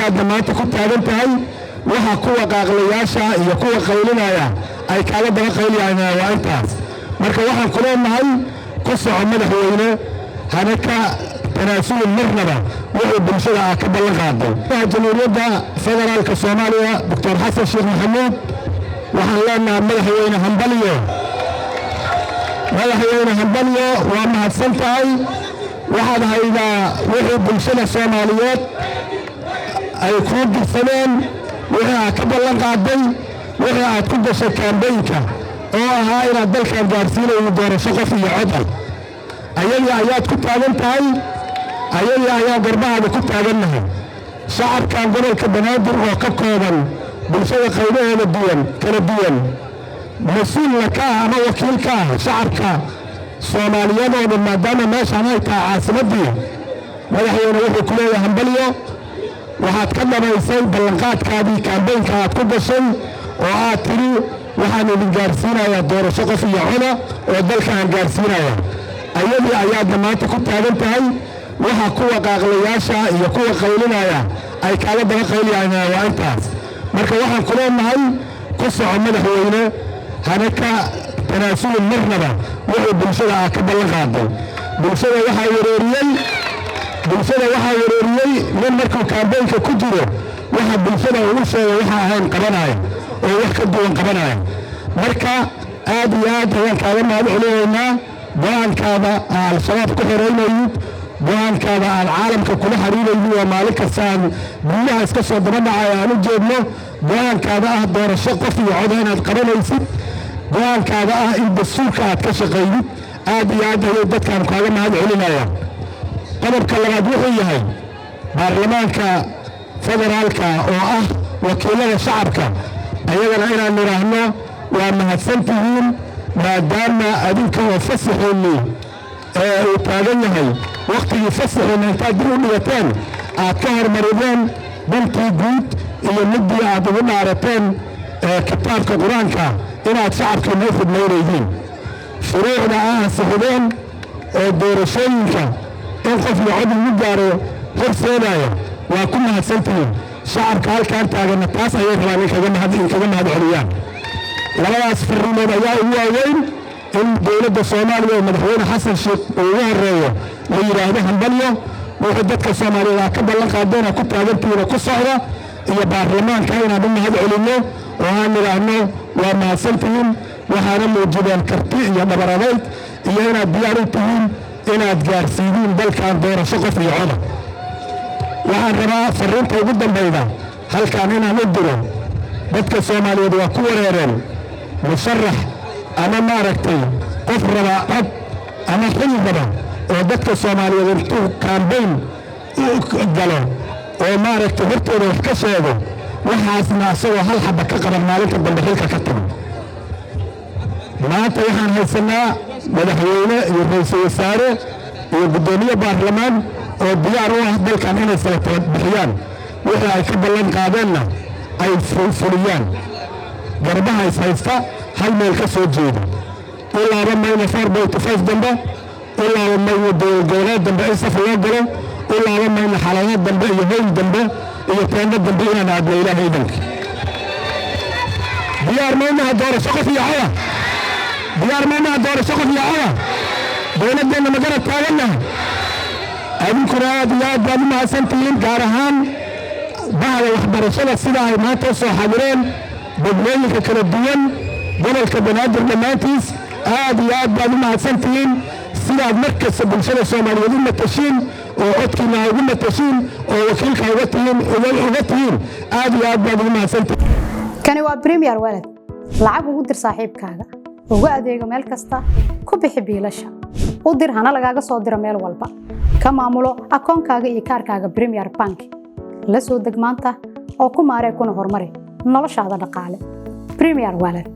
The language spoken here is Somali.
Ayaadna maanta ku taagan tahay. Waxa kuwa qaaqlayaasha iyo kuwa qaylinaya ay kaaga daba qaylayaan waa intaas. Marka waxaan ku leenahay, ku soco madaxweyne, hana ka tanaasulin marnaba wuxuu bulshada ah ka ballan qaaday. Jamhuuriyadda Federaalka Soomaaliya, Doctor Xasan Sheekh Maxamuud, waxaan leenahay, madaxweyne, hambalyo. Madaxweyne, hambalyo, waa mahadsan tahay. Waxaad haydaa wixii bulshada Soomaaliyeed ay kuu dirsadeen, wixii aad ka ballan qaaday, wixii aad ku gashay campaignka oo ahaa inaad dalkan gaadhsiinayo doorasho qof iyo cod ah. Ayadii ayaad ku taagan tahay, ayadii ayaa garbahaada ku taagannahay. Shacabkan gobolka Banaadir oo ka kooban bulshada qaybaheeda duwan kala duwan, mas-uulna ka ah ama wakiil ka ah shacabka Soomaaliyeed oo dhan, maadaama meeshaan ay tahay caasimaddii, madaxweyne wuxuu ku leeyahay hambalyo. Waxaad ka dhamaysay ballanqaadkaadii campaignka aad ku gashay oo aad tidhi, "Waxaan idin gaarsiinayaa doorasho qof iyo coda oo dalka aan gaarsiinaya." Ayadii ayaadna maanta ku taagan tahay. Waxa kuwa qaaqlayaasha iyo kuwa qaylinaya ay kaaga daba qaylayaan waa intaas. Marka waxaan ku leenahay, ku soco madaxweyne, hana ka tanaasulin marnaba wuxuu bulshada ah ka ballan qaaday. Bulshada waxaa wareeriyey nin markuu campaignka ku jiro waxa bulshada uu u sheegay waxa ahayn qabanaya oo wax ka duwan qabanaya. Marka aad iyo aad ayaan kaaga mahad celinaynaa go-aankaada aa Al-Shabaab ku xoreynayid, go-aankaada aan caalamka kula xiriiraynin oo maalin kasta aan gudaha iska soo daba dhacay aan u jeedno, go-aankaada ah doorasho qof iyo coda inaad qabanaysid, go-aankaada ah in dastuurka aad ka shaqaydid. Aad iyo aad ayay dadkan kaaga mahad celinayaan. Qodobka labaad wuxuu yahay baarlamaanka federaalka oo ah wakiilada shacabka. Ayagana inaan nidhaahno, waa mahadsantihiin, maadaama adinka oo fasaxeenni ee uu taagan yahay wakhtigii fasaxeenna intaad dib u dhigateen aad ka hormarideen dantii guud iyo midii aad ugu dhaarateen kitaabka Qur-aanka inaad shacabkiina u khidmaynaydiin. Shuruucda aa ansixideen oo doorashooyinka in qof iyo cod ugu gaaro horseedaya, waa ku mahadsantihiin. Shacabka halkaan taaganna taas ayay rabaan in kaga mahad celiyaan. Labadaas fariimood ayaa ugu waaweyn: in dowladda Soomaaliya oo Madaxweyne Xasan Sheekh uu ugu horeeyo la yidhaahdo hambalyo, wuxuu dadka Soomaaliyeed aa ka ballan qaadeena ku taagantihiina ku socda, iyo baarlamaanka inaan u mahad celinno oo aan nidhaahno, waa mahadsantihiin, waxaana muujideen karti iyo dhabar adayg iyo inaad diyaar u tihiin inaad gaarsiidiin dalkan doorasho qof iyo coda. Waxaan rabaa fariinta ugu dambayda halkan inaan u diro dadka Soomaaliyeed. Waa ku wareereen musharax ama maaragtay qof raba cod ama xil raba oo dadka Soomaaliyeed intuu campaign u galo oo maaragtay hortooda wax ka sheego, waxaasna asagoo hal xaba ka qaban maalinta dambe xilka ka tago. Maanta waxaan haysanaa madaxweyne iyo ra-iisul wasaare iyo guddoomiye baarlamaan oo diyaar u ah dalkan inay sabata bixiyaan, wixii ay ka ballan qaadeenna ay fuliyaan. Garbaha is haysta, hal meel ka soo jeeda. U laaban mayno 4.5 dambe, u laaban mayno dowlad goboleed dambe in saf loo galo, u laaban mayno xalado dambe iyo hoyl dambe iyo teendo dambe inaan aadno, Ilaahay idanka. Diyaar maynaha doorasho qof iyo coda? Diyaar maynaha doorasho qof iyo coda? Dowladdeenna ma garab taagannaha? Adinkuna aad iyo aad baad u mahadsantihiin, gaar ahaan bahda waxbarashada, sida ay maanta u soo xadireen degmooyinka kala duwan gobolka Banaadir dhammaantiis. Aad iyo aad baad u mahadsantihiin sidaad mar kasta bulshada Soomaaliyeed u matashiin oo codkiina ugu matashiin oo wakiilka uga tihiin. Aad iyo aad baad ugu mahadsantihiin. Kani waa Premier Wallet. Lacag ugu dir saaxiibkaaga, ugu adeego meel kasta, ku bixi biilasha, u dir hana lagaaga soo diro meel walba, ka maamulo akoonkaaga iyo kaarkaaga Premier Bank. La soo deg maanta oo ku maaree kuna horumari noloshaada dhaqaale. Premier Wallet.